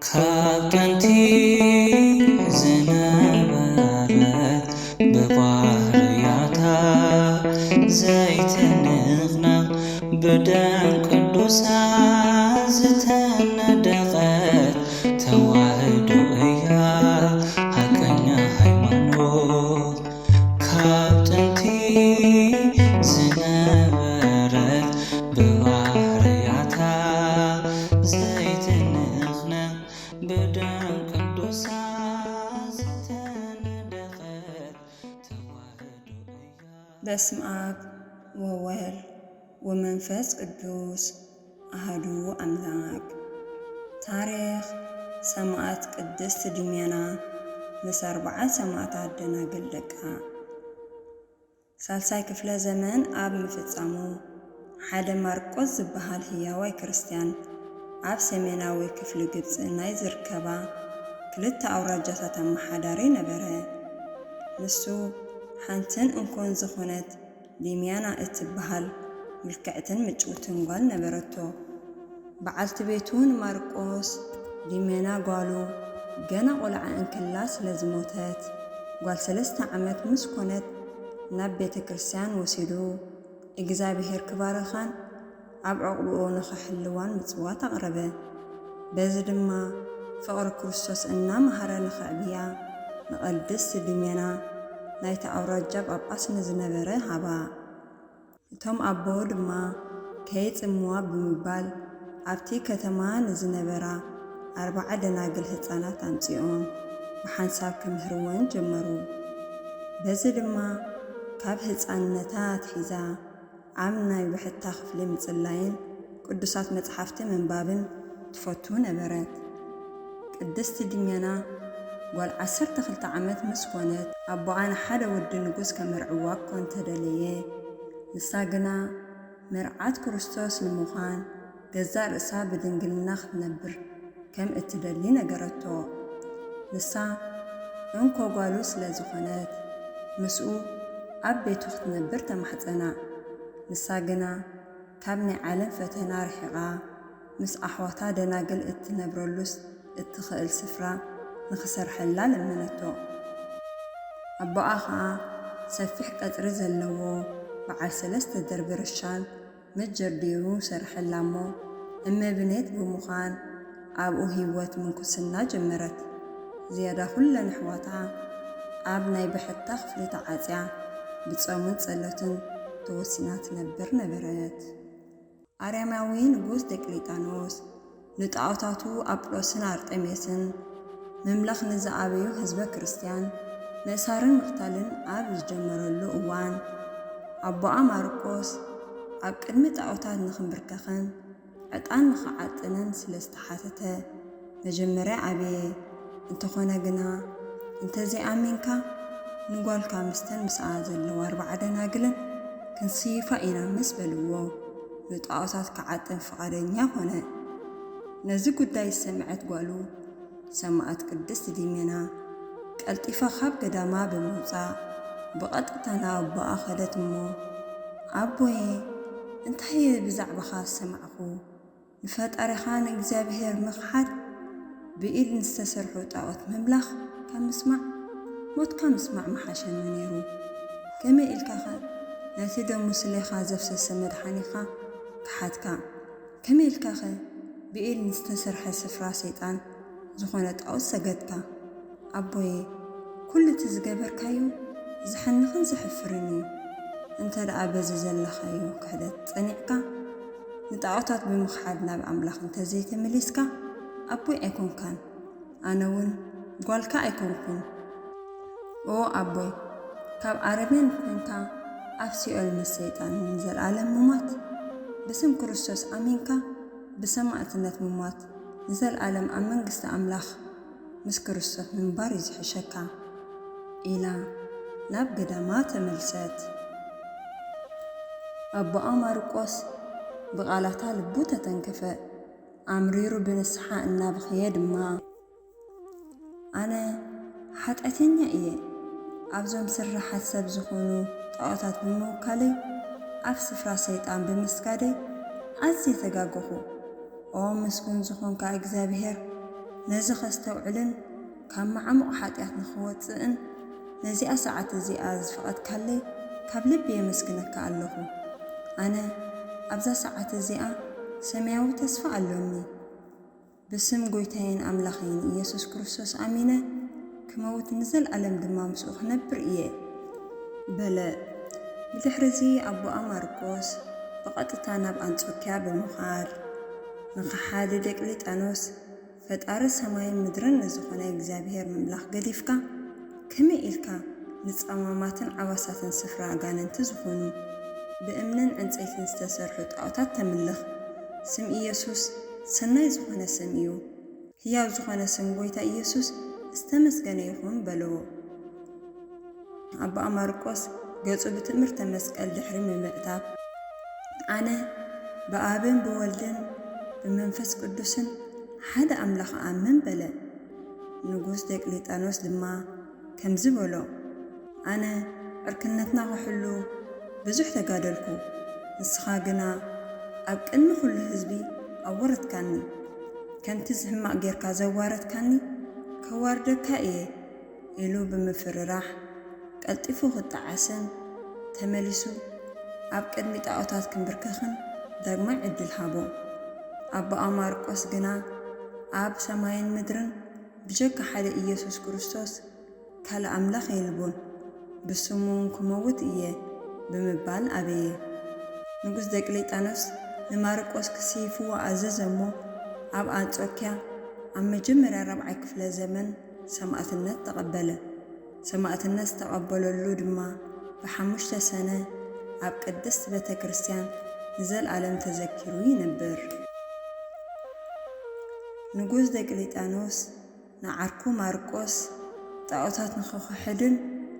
ካብ ጥንቲ ዝነበረት ብባህርያታ ዘይትንቕነቕ ብደም ቅዱሳን ዝተነደቐት ተዋህዶ እያ ሓቀኛ ሃይማኖት። ካብ ጥንቲ ዝነበረት ብባህርያታ ዘይትንቕነቕ ብደም ቅዱሳን ዝተነደቐት ተዋህዶ እያ። በስመ አብ ወወልድ ወመንፈስ ቅዱስ አሐዱ አምላክ። ታሪኽ ሰማዕት ቅድስት ድሜና ምስ ኣርብዓ ሰማዕታት ደናግል ደቃ። ሳልሳይ ክፍለ ዘመን ኣብ ምፍጻሙ፣ ሓደ ማርቆስ ዝበሃል ህያዋይ ክርስትያን ኣብ ሰሜናዊ ክፍሊ ግብጺ ናይ ዝርከባ ክልተ ኣውራጃታት ኣመሓዳሪ ነበረ። ንሱ ሓንትን እንኮን ዝኾነት ዲምያና እትበሃል ምልክዕትን ምጭውትን ጓል ነበረቶ። በዓልቲ ቤቱ ንማርቆስ፣ ዲሜና ጓሉ፣ ገና ቆልዓ እንክላ ስለ ዝሞተት፣ ጓል ሰለስተ ዓመት ምስ ኮነት ናብ ቤተ ክርስቲያን ወሲዱ እግዚኣብሔር ክባርኻን ኣብ ዕቑብኡ ንኽሕልዋን ምጽዋት ኣቕረበ። በዚ ድማ ፍቕሪ ክርስቶስ እናመሃረ ንኸዕብያ ንቕድስት ዲሜና ናይቲ ኣውራጃ ጳጳስ ንዝነበረ ሃባ። እቶም ኣቦ ድማ ከይጽምዋ ብምባል ኣብቲ ከተማ ንዝነበራ ኣርብዓ ደናግል ህጻናት ኣምጺኦም ብሓንሳብ ክምህርወን ጀመሩ። በዚ ድማ ካብ ህጻንነታ ኣትሒዛ ኣብ ናይ ብሕታ ክፍሊ ምጽላይን ቅዱሳት መጽሓፍቲ ምንባብን ትፈቱ ነበረት። ቅድስቲ ድሜና ጓል ዓሰርተ ክልተ ዓመት ምስ ኮነት፣ ኣቦኣ ንሓደ ወዲ ንጉስ ከመርዕዋ እኮ እንተደለየ፣ ንሳ ግና መርዓት ክርስቶስ ንምዃን ገዛእ ርእሳ ብድንግልና ክትነብር ከም እትደሊ ነገረቶ። ንሳ እንኮ ጓሉ ስለ ዝኾነት፣ ምስኡ ኣብ ቤቱ ክትነብር ተማሕጸና። ንሳ ግና ካብ ናይ ዓለም ፈተና ርሒቓ፣ ምስ ኣሕዋታ ደናግል እትነብረሉስ እትኽእል ስፍራ ንኽሰርሐላ ለመነቶ። ኣቦኣ ኸኣ ሰፊሕ ቀጽሪ ዘለዎ በዓል ሰለስተ ደርቢ ርሻን መጀርዲሩ ሰርሐላ እሞ፣ እመብኔት ብምዃን ኣብኡ ህይወት ምንኩስና ጀመረት። ዝያዳ ኩለን ኣሕዋታ ኣብ ናይ ብሕታ ክፍሊ ተዓጽያ ብጾምን ጸሎትን ተወሲና ትነብር ነበረት። ኣርያማዊ ንጉስ ደቅሊጣኖስ ንጣኦታቱ ኣጵሎስን ኣርጤሜስን ምምላኽ ንዝኣበዩ ህዝበ ክርስትያን ምእሳርን ምቕታልን ኣብ ዝጀመረሉ እዋን፣ ኣቦኣ ማርቆስ ኣብ ቅድሚ ጣኦታት ንኽንብርከኽን ዕጣን ንኽዓጥንን ስለ ዝተሓተተ፣ መጀመርያ ኣበየ። እንተኾነ ግና፣ እንተዘይኣሚንካ፣ ንጓልካ ምስተን ምስኣ ዘለዋ ኣርብዓ ደናግልን ክንስይፋ ኢና ምስ በልዎ፣ ንጣኦታት ክዓጥን ፍቓደኛ ኮነ። ነዚ ጉዳይ ዝሰምዐት ጓሉ፣ ሰማዕት ቅድስት ዲሜና፣ ቀልጢፋ ካብ ገዳማ ብምውጻእ፣ ብቐጥታ ናብ ኣቦኣ ኸደት እሞ፣ ኣቦየ፣ እንታይ እየ ብዛዕባኻ ዝሰማዕኩ? ንፈጣሪኻ ንእግዚኣብሔር ምኽሓድ፣ ብኢድ ንዝተሰርሑ ጣኦት ምምላኽ ካብ ምስማዕ፣ ሞትካ ምስማዕ ምሓሸኒ ነይሩ። ከመይ ኢልካኸ ነቲ ደሙ ስሌኻ ዘፍሰሰ መድሓኒኻ ከሓድካ? ከመይ ኢልካኸ ብኢድ ንዝተሰርሐ ስፍራ ሰይጣን ዝኾነ ጣኦት ሰገድካ? ኣቦየ፣ ኩሉ እቲ ዝገበርካዮ ዘሐንኽን ዘሕፍርን እዩ። እንተ ደኣ በዚ ዘለኻዮ ክሕደት ጸኒዕካ፣ ንጣኦታት ብምኽሓድ ናብ ኣምላኽ እንተ ዘይተመሊስካ፣ ኣቦይ ኣይኮንካን፣ ኣነ እውን ጓልካ ኣይኮንኩን። ኦ ኣቦይ፣ ካብ ኣረሜን ኮንካ ኣብ ሲኦል ምስ ሰይጣን ንዘለኣለም ምሟት፣ ብስም ክርስቶስ ኣሚንካ ብሰማእትነት ምሟት፣ ንዘለኣለም ኣብ መንግስቲ ኣምላኽ ምስ ክርስቶስ ምንባር እዩ ዝሕሸካ፣ ኢላ ናብ ገዳማ ተመልሰት። ኣቦኣ ማርቆስ ብቓላታ ልቡ ተተንከፈ። ኣምሪሩ ብንስሓ እናበኸየ ድማ፣ ኣነ ሓጢኣተኛ እየ፣ ኣብዞም ስርሓት ሰብ ዝኾኑ ጣዖታት ብምውካለይ፣ ኣብ ስፍራ ሰይጣን ብምስጋደይ ኣዝየ ተጋገኹ። ኦ ምስጉን ዝኾንካ እግዚኣብሔር፣ ነዚ ከስተውዕልን ካብ መዓሙቕ ሓጢኣት ንኽወጽእን ነዚኣ ሰዓት እዚኣ ዝፈቐድካለይ ካብ ልቢ የመስግነካ ኣለኹ። ኣነ ኣብዛ ሰዓት እዚኣ ሰማያዊ ተስፋ ኣሎኒ። ብስም ጎይታዬን ኣምላኸይን ኢየሱስ ክርስቶስ ኣሚነ ክመውት ንዘልኣለም ድማ ምስኡ ክነብር እየ በለ። ብድሕርዚ ኣቦኣ ማርቆስ ብቐጥታ ናብ ኣንጾኪያ ብምኻድ ንኸሓዲ ደቅሊጣኖስ ፈጣሪ ሰማይን ምድርን ንዝኾነ እግዚኣብሔር ምምላኽ ገዲፍካ ከመይ ኢልካ ንጸማማትን ዓባሳትን ስፍራ ኣጋንንቲ ዝኾኑ ብእምንን ዕንጸይትን ዝተሰርሑ ጣዖታት ተምልኽ? ስም ኢየሱስ ሰናይ ዝኾነ ስም እዩ። ህያው ዝኾነ ስም ጎይታ ኢየሱስ ዝተመስገነ ይኹን በልዎ። ኣቦኣ ማርቆስ ገጹ ብትእምርተ መስቀል ድሕሪ ምምዕታብ፣ ኣነ ብኣብን ብወልድን ብመንፈስ ቅዱስን ሓደ ኣምላኽ እኣምን በለ። ንጉስ ደቅሊጣኖስ ድማ ከምዚ በሎ፣ ኣነ ዕርክነትና ክሕሉ ብዙሕ ተጋደልኩ፣ ንስኻ ግና ኣብ ቅድሚ ኩሉ ህዝቢ ኣወረድካኒ። ከምቲ ዝሕማቕ ጌርካ ዘዋረድካኒ ከዋርደካ እየ ኢሉ ብምፍርራሕ፣ ቀልጢፉ ክጠዓስን ተመሊሱ ኣብ ቅድሚ ጣዖታት ክንብርከኽን ዳግማይ ዕድል ሃቦ። ኣቦኣ ማርቆስ ግና ኣብ ሰማይን ምድርን ብጀካ ሓደ ኢየሱስ ክርስቶስ ካልእ ኣምላኽ የልቦን፣ ብስሙ እውን ክመውት እየ ብምባል ኣበየ። ንጉስ ደቅሊጣኖስ ንማርቆስ ክስይፍዎ ኣዘዘ እሞ፣ ኣብ ኣንጾኪያ ኣብ መጀመርያ ራብዓይ ክፍለ ዘመን ሰማእትነት ተቐበለ። ሰማእትነት ዝተቐበለሉ ድማ ብሓሙሽተ ሰነ ኣብ ቅድስት ቤተ ክርስቲያን ንዘልኣለም ተዘኪሩ ይነብር። ንጉስ ደቅሊጣኖስ ንዓርኩ ማርቆስ ጣዖታት ንኽኽሕድን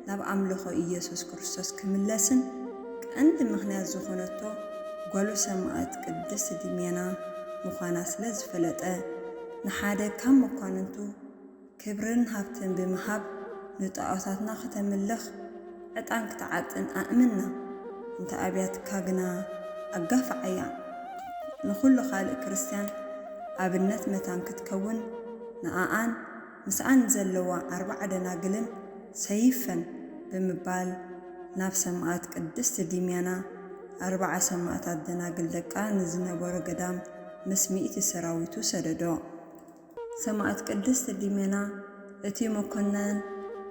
ናብ ኣምልኾ ኢየሱስ ክርስቶስ ክምለስን ቀንዲ ምኽንያት ዝኾነቶ ጓሉ ሰማእት ቅድስት ዲሜና ምዃና ስለ ዝፈለጠ፣ ንሓደ ካብ መኳንንቱ ክብርን ሃብትን ብምሃብ ንጣዖታትና ክተምልኽ ዕጣን ክትዓጥን ኣእምና፣ እንተ ኣብያትካ ግና ኣጋፍዓያ። ንኹሉ ካልእ ክርስትያን ኣብነት መታን ክትከውን ንኣኣን ምስኣን ዘለዋ ኣርብዓ ደናግልን ሰይፈን ብምባል ናብ ሰማእት ቅድስት ዲሜና ኣርብዓ ሰማእታት ደናግል ደቃ ንዝነበሮ ገዳም ምስ ሚእቲ ሰራዊቱ ሰደዶ። ሰማእት ቅድስት ዲሜና እቲ መኮነን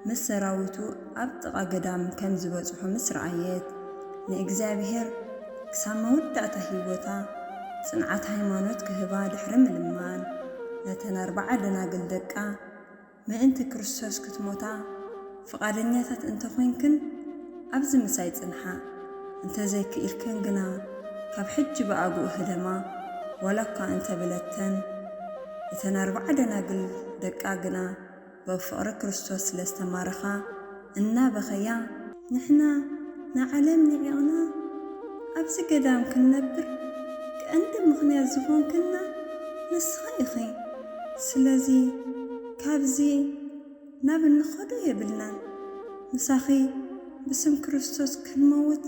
ምስ ሰራዊቱ ኣብ ጥቓ ገዳም ከም ዝበጽሑ ምስ ረኣየት፣ ንእግዚኣብሔር ክሳብ መወዳእታ ህይወታ ጽንዓት ሃይማኖት ክህባ ድሕሪ ምልማን፣ ነተን ኣርብዓ ደናግል ደቃ ምእንቲ ክርስቶስ ክትሞታ ፍቓደኛታት እንተ ኾይንክን ኣብዚ ምሳይ ጽንሓ፣ እንተ ዘይክኢልክን ግና ካብ ሕጂ ብኣግኡ ህደማ ዋላ እኳ እንተ በለተን፣ እተን ኣርብዓ ደናግል ደቃ ግና ብፍቕሪ ክርስቶስ ስለ ዝተማረኻ እናበኸያ፣ ንሕና ንዓለም ንዒቕና ኣብዚ ገዳም ክንነብር ቀንዲ ምኽንያት ዝኾንክና ንስኺ ኢኺ። ስለዚ ካብዚ ናብ እንኸዶ የብልናን። ምሳኺ ብስም ክርስቶስ ክንመውት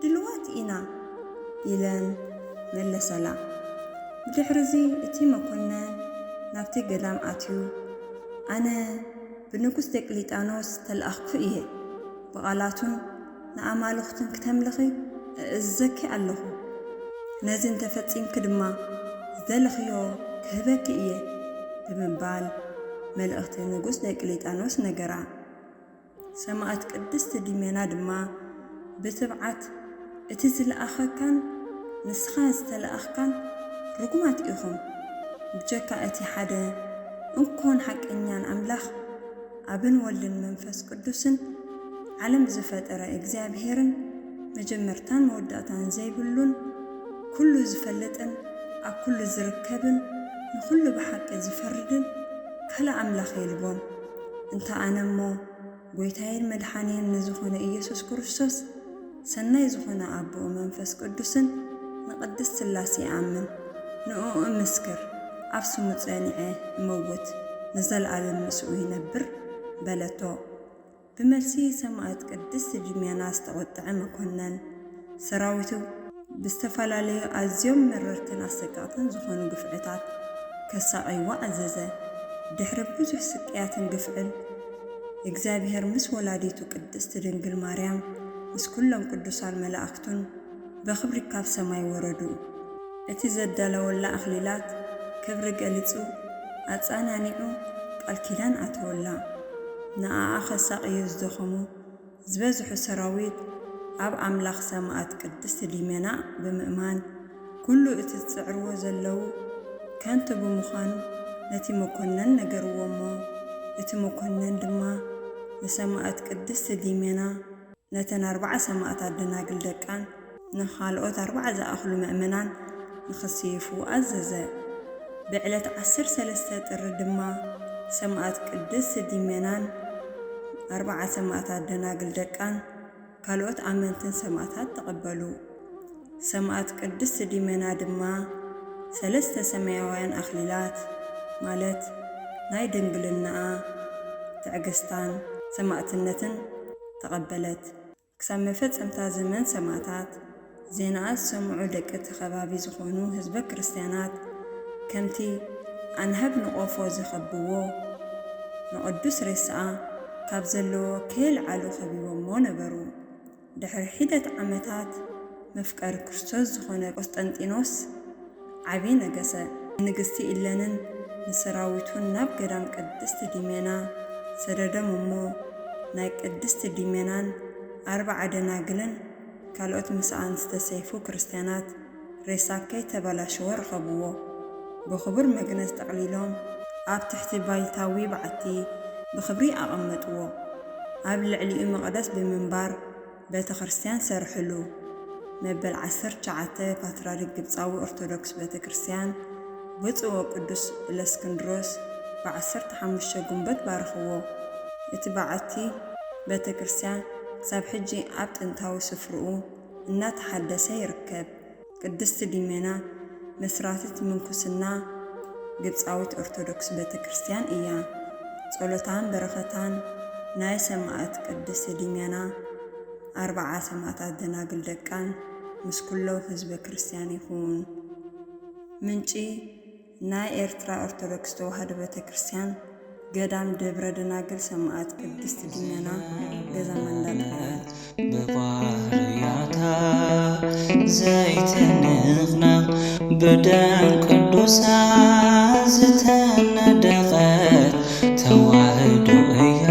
ድልዋት ኢና ኢለን መለሰላ። ብድሕርዚ እቲ መኮነን ናብቲ ገዳም ኣትዩ፣ ኣነ ብንጉስ ደቅሊጣኖስ ተለኣኽኩ እየ። ብቓላቱን ንኣማልኽቱን ክተምልኺ እእዝዘኪ ኣለኹ። ነዚ እንተፈጺምኪ ድማ ዝደለኽዮ ክህበኪ እየ ብምባል መልእኽቲ ንጉስ ደቅሊጣኖስ ነገራ። ሰማእት ቅድስት ዲሜና ድማ ብትብዓት እቲ ዝለኣኸካን ንስኻ ዝተለኣኽካን ርጉማት ኢኹም። ብጀካ እቲ ሓደ እንኮን ሓቀኛን ኣምላኽ ኣብን ወልድን መንፈስ ቅዱስን ዓለም ዝፈጠረ እግዚኣብሔርን መጀመርታን መወዳእታን ዘይብሉን ኩሉ ዝፈልጥን ኣብ ኩሉ ዝርከብን ንኹሉ ብሓቂ ዝፈርድን ካልእ ኣምላኽ የልቦን። እንተ ኣነ እሞ ጎይታዬን መድሓንየን ንዝኾነ ኢየሱስ ክርስቶስ ሰናይ ዝኾነ ኣቦኡ መንፈስ ቅዱስን ንቅድስት ሥላሴ እኣምን፣ ንእኡ እምስክር፣ ኣብ ስሙ ጸኒዐ እመውት፣ ንዘለኣለም ምስኡ ይነብር በለቶ። ብመልሲ ሰማእት ቅድስት ዲሜና ዝተቖጥዐ መኮነን፣ ሰራዊቱ ብዝተፈላለዩ ኣዝዮም መረርትን ኣሰቀቕትን ዝኾኑ ግፍዕታት ከሳቕይዎ ኣዘዘ። ድሕሪ ብዙሕ ስቅያትን ግፍዕን፣ እግዚኣብሔር ምስ ወላዲቱ ቅድስት ድንግል ማርያም፣ ምስ ኩሎም ቅዱሳን መላእክቱን ብኽብሪ ካብ ሰማይ ወረዱ። እቲ ዘዳለወላ ኣኽሊላት ክብሪ ገሊጹ፣ ኣጻናኒዑ፣ ቃል ኪዳን ኣተወላ። ንኣኣ ከሳቕዩ ዝደኸሙ ዝበዝሑ ሰራዊት ኣብ ኣምላኽ ሰማእት ቅድስት ዲሜና ብምእማን፣ ኩሉ እቲ ዝጽዕርዎ ዘለዉ ከንቱ ብምዃኑ ነቲ መኮነን ነገርዎ እሞ፣ እቲ መኮነን ድማ ንሰማእት ቅድስት ዲሜና፣ ነተን ኣርባዓ ሰማእታት ደናግል ደቃን ንኻልኦት ኣርባዓ ዝኣኽሉ ምእመናን ንኽስይፉ ኣዘዘ። ብዕለት ዓሰርተ ሰለስተ ጥሪ ድማ ሰማእት ቅድስት ዲሜናን ኣርባዓ ሰማእታት ደናግል ደቃን ካልኦት ኣመንትን ሰማእታት ተቐበሉ። ሰማእት ቅድስት ዲሜና ድማ ሰለስተ ሰማያውያን ኣኽሊላት፣ ማለት ናይ ድንግልናኣ፣ ትዕግስታን ሰማእትነትን ተቐበለት። ክሳብ መፈጸምታ ዘመን ሰማእታት፣ ዜናኣ ዝሰምዑ ደቂ እቲ ከባቢ ዝኾኑ ህዝበ ክርስትያናት፣ ከምቲ ኣንሃብ ንቆፎ ዝኸብዎ ንቕዱስ ሬሳኣ ካብ ዘለዎ ከየልዓሉ ከቢቦሞ ነበሩ። ድሕሪ ሒደት ዓመታት፣ መፍቀሪ ክርስቶስ ዝኾነ ቆስጠንጢኖስ ዓቢ ነገሰ። ንግስቲ ኢለንን ንሰራዊቱን ናብ ገዳም ቅድስት ዲሜና ሰደዶም እሞ፣ ናይ ቅድስት ዲሜናን ኣርባዓ ደናግልን ካልኦት ምስኣን ዝተሰይፉ ክርስትያናት ሬሳ ከይተበላሸወ ረኸብዎ። ብኽቡር መግነዝ ጠቕሊሎም ኣብ ትሕቲ ባይታዊ በዓቲ ብኽብሪ ኣቐመጥዎ። ኣብ ልዕሊኡ መቕደስ ብምንባር ቤተ ክርስቲያን ሰርሕሉ። መበል ዓሰርተ ትሽዓተ ፓትርያርክ ግብጻዊ ኦርቶዶክስ ቤተ ክርስቲያን ብፁዕ ወቅዱስ እለእስክንድሮስ ብ ዓሰርተ ሓሙሽተ ግንቦት ባርኽዎ። እቲ በዓቲ ቤተ ክርስቲያን ክሳብ ሕጂ ኣብ ጥንታዊ ስፍርኡ እናተሓደሰ ይርከብ። ቅድስት ዲሜና መስራቲት ምንኩስና ግብጻዊት ኦርቶዶክስ ቤተ ክርስቲያን እያ። ጸሎታን በረኸታን ናይ ሰማእት ቅድስት ዲሜና ኣርብዓ ሰማእታት ደናግል ደቃን ምስ ኩሎ ህዝበ ክርስቲያን ይኹን። ምንጪ ናይ ኤርትራ ኦርቶዶክስ ተዋህዶ ቤተ ክርስቲያን ገዳም ደብረ ደናግል ሰማእት ቅድስት ዲሜና ገዛ ማንዳላ። ብባህርያታ ዘይትንቕነቕ ብደም ቅዱሳን ዝተነደቐት ተዋህዶ እያ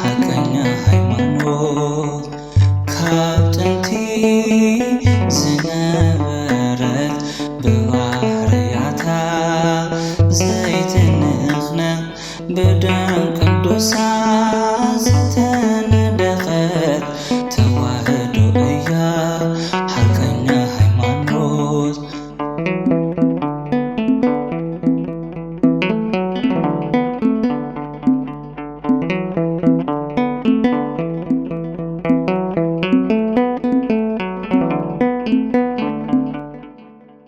ሓቀኛ ሃይማኖት። ካብ ጥንቲ ዝነበረት ብባህርያታ ዘይትንቕነቕ ብደም